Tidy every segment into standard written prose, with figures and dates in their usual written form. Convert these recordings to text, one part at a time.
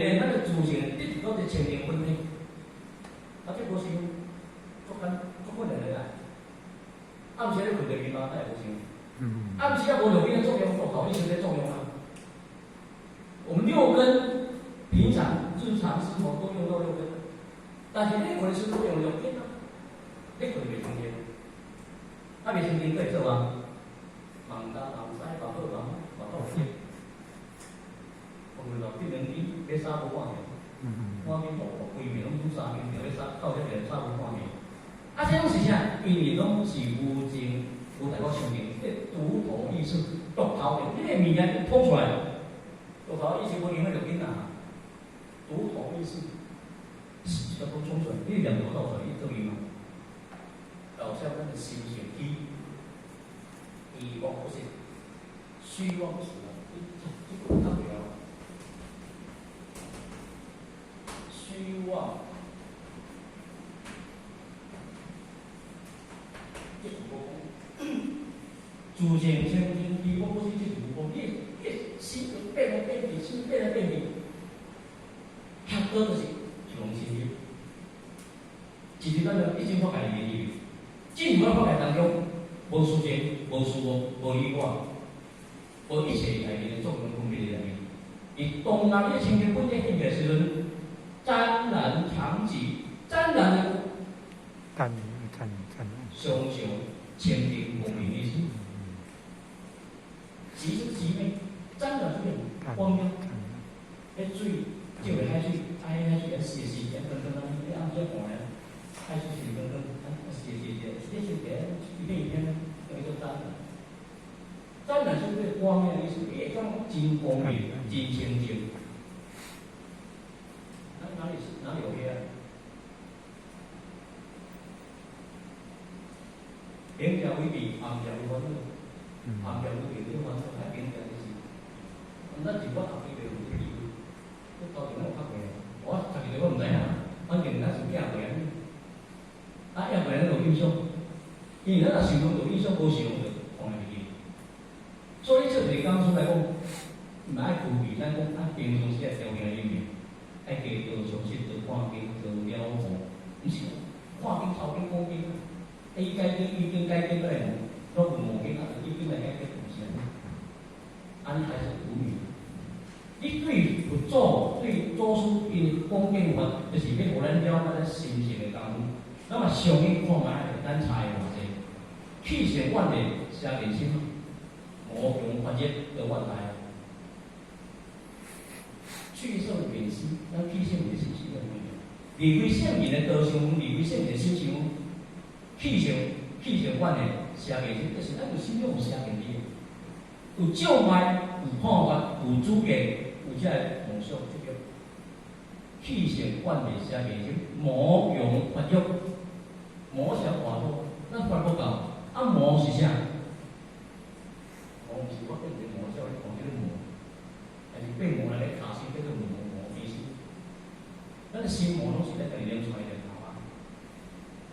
咱就自性得到這清淨本體，啊，這無想，足簡足困難的啦。暗時咧睏著眠嘛，哪會無想？暗時啊無六根的作用，獨頭意識在作用啊。我們六根平常日常生活都用到六根，但是你睏的時陣用六根啊，你睏袂清淨，啊袂清淨，閣會做啊？夢東夢西，夢好夢夢到有我們話這兩支買衫無看見，我面無規面攏總衫面，買衫到這邊衫無看見。啊，這攏是啥？因為攏是無證無大個相應，這獨頭意識，獨頭的，這個物件通出來，獨頭意識無影響六根啊。獨頭意識是這個衝出來，你念頭走出來，你做伊嘛？導向咱的心性虛，虛妄不實，虛妄不實啊！你這個較袂曉。虛妄，這是無講。自性清淨，虛妄不實，這是無講。你心變來變去，心變來變去，結果就是用心入。其實咱就一心法界裡面入，進入法界當中，無事情，無事物，無你我，無一切內面的作用分別佇內面。伊當人你清淨本體境界時陣，湛然常寂，湛然的，看看看，常常清淨光明意思，寂是寂滅，湛然出現光明，彼水照的海水，啊，彼海水啊，濕濕，啊，光光啊，你暗時看咧，海水是光光，啊，濕濕濕，你是起一片一片，叫做湛然。湛然是這個光明的意思，伊會講真光明，真清淨。哪裡是哪裡有黑暗？明者為避，暗者為煩惱。暗者為避，你煩惱，啊，明者就是。咱一我後邊就有這個機會，我頭前我較過，我讀一個我毋知影，反正咱是拼過安尼。啊，拼過咱就有印象，因為咱若想講有印象，無想就放來袂記。所以這個講出來講，毋愛規避，咱講啊，平常時啊條件裡面。愛加多常識，多看經，多了悟，毋是看經、抄經、講經，啊，伊解經、伊經解經，閣來問，攏有五經啊，伊經來解經，毋是按呢，按呢還是無明。你對佛祖、對祖師𪜶講經法，就是欲予咱了解咱心性的功夫。咱嘛相應看覓，咱差會偌濟，去聖遠離邪見心，無強發熱得萬大。去聖遠思，咱去聖遠思是啥物？離開聖人的道相，離開聖人的心相，去聖去聖遠的邪見心，就是咱有心中有邪見佇，有障礙，有看法，有主見，有這個夢想執著。去聖遠的邪見心，魔用發育，魔是活路，咱發無夠，啊魔是啥？魔毋是我變成魔，才會講這個魔，還是變魔來咧卡心叫做魔魔意思。咱的心魔攏是咱家己練出來的頭啊。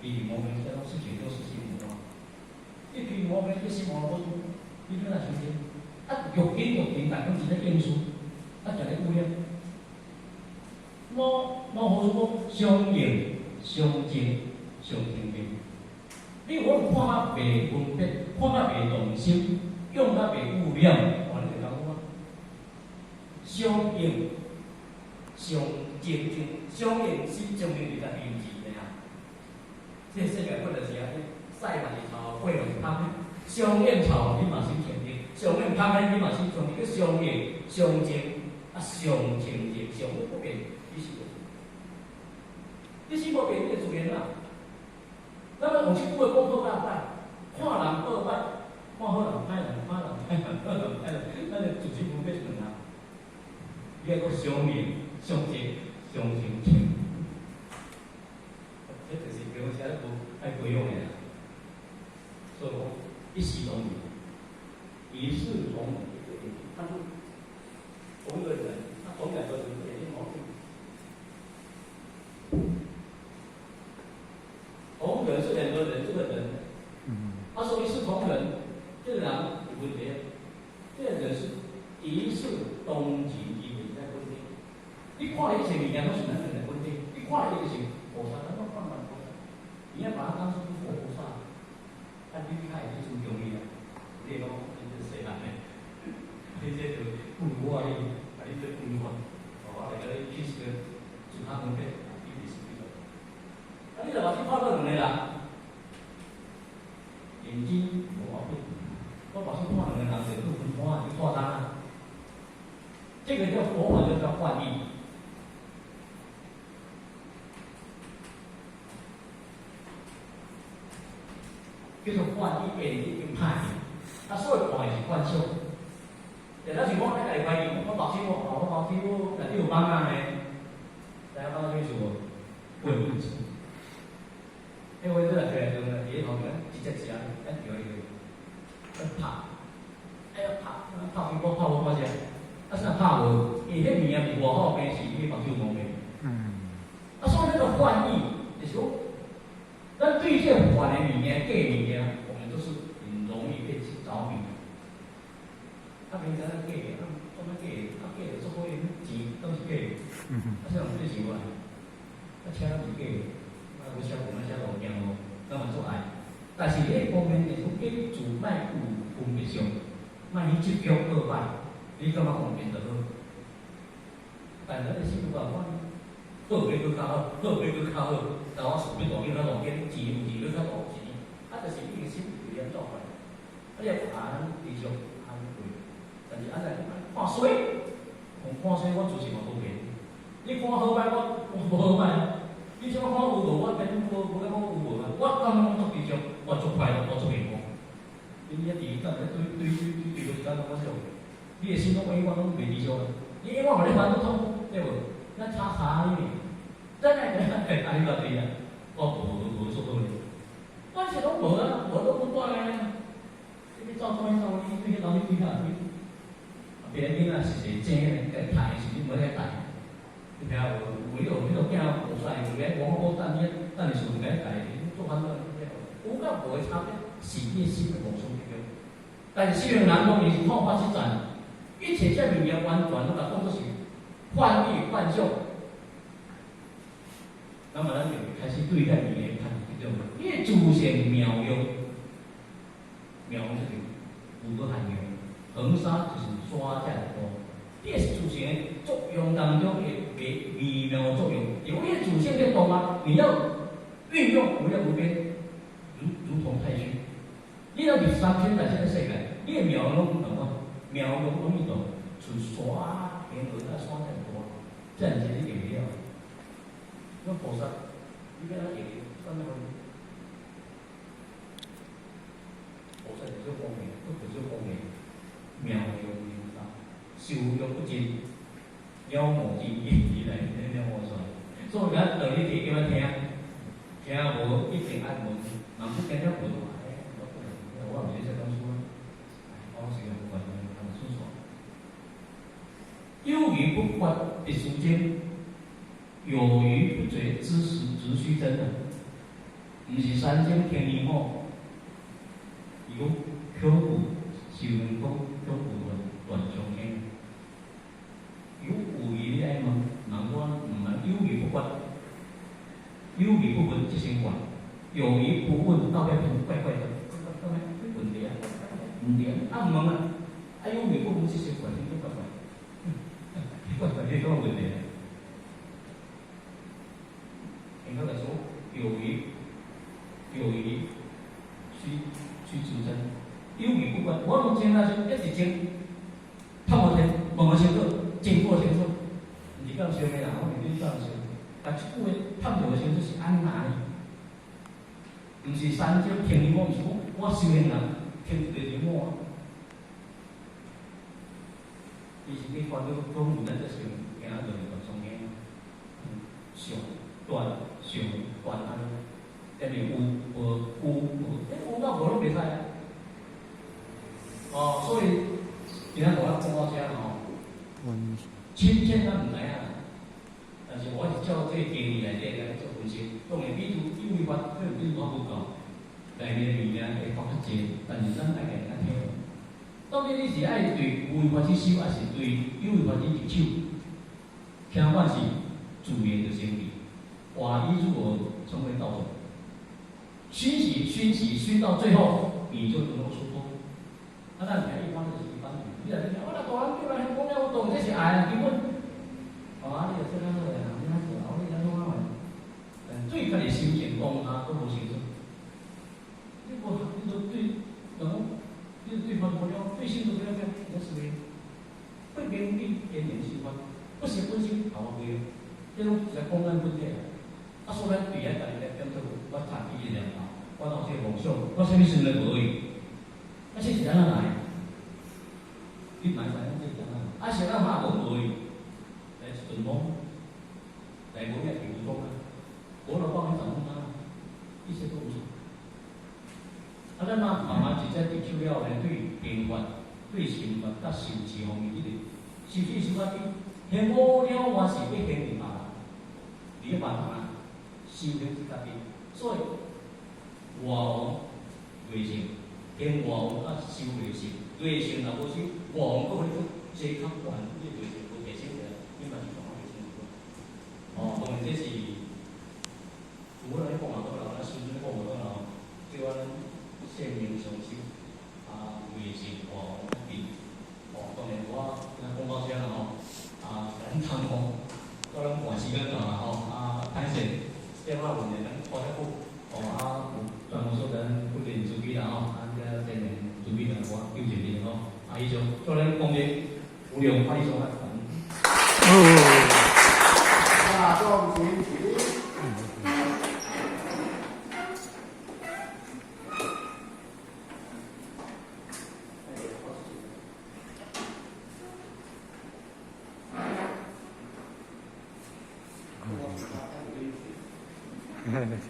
伊魔跟這種事情都是心魔啊。你對魔跟這心魔無輸，你怎若相信？啊，欲根欲根，但講是咧應數，啊，就咧污染。魔魔好處講相應、相淨、相清淨。你有法看甲袂分別，看甲袂動心，用甲袂污染，哇，你就講啊。相應、相淨淨，相應是證明你家己毋是的啊。這個世界本來是按呢，屎嘛是臭，火嘛是香的。相應臭，你嘛心清淨；相應香的，你嘛心清淨。相應、相淨，啊，相清淨，相不變，你是無。你心無變，你就自然啦。咱們用這句話講好甲歹，看人好歹，看好人歹人，看人歹人，好人歹人，咱就自己分別兩項。你愛閣相應、相淨、相清淨，這就是平常時無愛培養的啦。所以講一視同仁，一視同仁，他是同一個人，他同兩個人眼睛毛病。同人是兩個人，這個人，他說一視同仁，這個人有問題，這個人是一視同仁，伊袂使分別。你看看一切物件攏是咱的本體，你看伊就是菩薩，咱攏放慢菩薩。你要把它當成佛菩薩，啊，你較會去尊重伊啊。你會講你這細漢的，你這就不如我你，啊，你這不如我，哦，我來共你去一個自他分別，你就是這個。啊，你若目睭看到兩個人，眼睛無法變，我目睭看兩個人就去分看，去看他。這個叫佛法，就叫幻翳。叫做幻翳，變已經歹去。啊，所以看的是幻象。就咱是講，咱家己懷疑，我目睭我，我目睭我內底有蠓仔呢，知影蠓仔啥物事無？過敏症。迄回你若摕來就佇咧頭前，一隻一隻，咱叫伊，咱拍，哎呀拍，拍蘋果拍無半隻，啊啥拍無？伊彼物件是外好病，是你目睭毛病。啊，所以那個幻翳，就是講，咱對這個幻的物件、假物件，我們都是很容易被着迷。啊，平常咱假的，啊，做啥假的？啊，假的做伙錢攏是假的，啊，啥人對錢無來？啊，車攏是假的，啊，無車無咱車路行無，咱嘛足愛。但是彼方面就是講，假自莫有分別相，莫去執著好歹，你感覺方便就好。但咱的心有共款，好欲閣較好，好欲閣較好，但我想欲大間較大間，錢有錢閣較大錢，啊，就是你的心有點轉過來，啊，你若安知足安慰，但是按呢看衰，看衰我自信嘛無變。你看好歹我無好歹，你怎麼看有無？我變無無感覺有無啊？我感覺足知足，我足快樂，我足幸福。你一直當咧對對對對對個時間攏我少，你的心攏永遠攏袂知足啊！你永遠予你煩惱痛，對無？咱差差呢？咱來來來，安尼個對啊？我無無做好咧，我是攏無啊，無攏無帶啊。你走走去走去，對彼老對遐對。別人囡仔是是精的，該讀的時陣無遐讀。你聽無？有迄個囝無使，有咧王某等你等你時陣該帶，做煩惱。有甲無的差別，是你的心的無相對。但是雖然人講伊是透法實在，一切這物件完全攏共當作是幻翳幻象。那麼咱就開始對遐物件較這種，你的自性妙用，妙用就是無個涵養，恆沙就是沙遮多。你的自性的作用當中的微微妙作用，因為你的自性變動啊，你要運用無量無邊，如同太虛。你若佇三千大千的世界，你的妙用攏同款，妙用攏會動，像沙天鵝啊沙遮多，這樣子你會記了。那菩薩，你欲按怎會記？啥物菩薩就是方便，都就是方便，妙用恆沙，受用不盡，了無盡意來了無煞。所以咱當你提叫我聽，聽無一定愛問，人不聽了無哎，我毋是這講書啊，我是無關係，他們順手。有餘不發必須真，有餘不絕知實直須真啊，毋是三精天靈吼。伊講恐怖，修行講恐怖斷斷上經。有有疑你愛問，問我毋問，有疑不發，有疑不問即成怪，有疑不問到尾變怪怪的，怪怪問題啊，毋對啊，毋問啊，啊有疑不問即成怪，真怪怪，怪怪你講問題啊？應該來說，有疑，有疑，須須知真，有疑不問，我攏真啊，一直真，透無天，問無清楚，經過清楚，毋是教授的啦，我毋是教授，但這句話探無清楚是按哪呢？毋是三種聽我，毋是講我修行人聽一個字我，伊是去煩惱講有咱這想行落來斷上經，上斷上斷按呢，因為有無有無，欸有甲無攏袂使啊。哦，所以今仔我講到遮吼，深淺咱毋知影，但是我是照這個經義內底來做分析。當然，比如有為法，可能比如我無夠，內面的物件會講較濟，但是咱愛家己聽。到底你是愛對無為法去修，還是對有為法去入手？听法是自然就生起，法一入耳，成为道种。熏习熏习熏到最后，你就能够出脱。啊，咱听一般就是一般，你若听，我若大人叫来讲了，我懂这是爱啊，根本。啊，你就说咱好啊，你安做，你安怎样对家己心情当下都无清楚。你无，你就对，人讲，你对方无了，对心都无了解，你思维，不明理，天然心法，不是本身头壳袂，这拢是公安问题啊。所以咱对遐家己来检讨，我读几个念头，我有这个梦想，我啥物事拢无去，啊，这是按怎来？你嘛知影这是按怎？啊，是咱嘛无无去，来一阵风，来无遐是无风啊，无就放去怎啊？一切都无常。啊，咱嘛慢慢一只接触了后，对平凡、对生活、佮修持方面，一直修持修啊，现无了嘛是要现伫别人，伫咧别人啊，修行是家己，所以外王内圣，现外王佮修内圣，内圣若无修，外王阁予你这较悬，你内圣无提升起来，你嘛是同样提升不。哦，当然这是，有我来讲嘛，倒啦，咱师尊讲嘛倒啦，对我咱圣明上师啊，内圣外王较近。哦，当然我今讲到遮啦吼，啊，咱通吼，我拢赶时间到啦吼，啊，歹势，电话问题咱拖遐久，哦啊，有专门说咱负责人司机啦吼，啊，遮这个准备来我纠正你吼，啊，以上祝咱功德无量，发以上啊。哦。大众请起。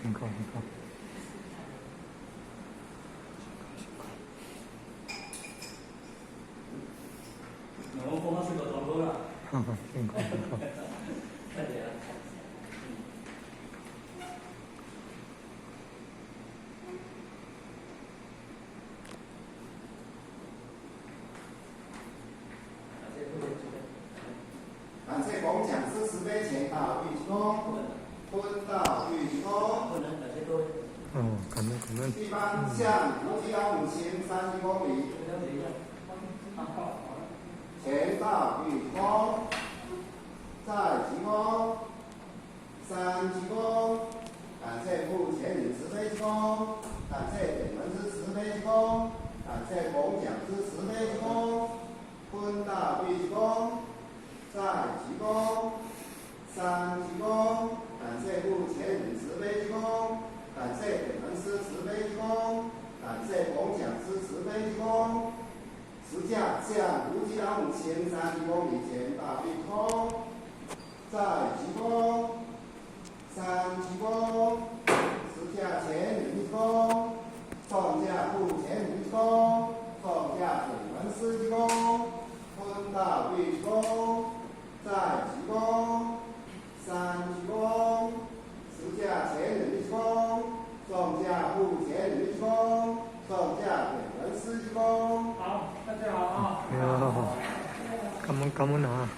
辛苦辛苦。我讲到睡到头啦。辛苦辛苦。太累了。感谢广讲师慈悲前道玉恭，坤道玉恭。哦，感恩感恩。一般向菩提老母行30公里。前道玉恭，再鞠躬，三鞠躬。感谢父前人慈悲鞠躬，感谢点门师慈悲鞠躬，感谢广讲师慈悲鞠躬，坤道玉鞠躬，再鞠躬，三鞠躬。感谢父前人慈悲鞠躬，感谢点门师慈悲鞠躬，感谢广讲师慈悲鞠躬。十架向菩提老母行30公里前大毕空，再鞠躬，三鞠躬，十架前人鞠躬，众驾护前人鞠躬，众驾点门师鞠躬，坤道玉鞠躬，再鞠躬，三鞠躬，十架前人鞠躬，众驾护前人鞠躬，众驾点门师鞠躬。好，大家好啊！哎呦，感恩感恩啊！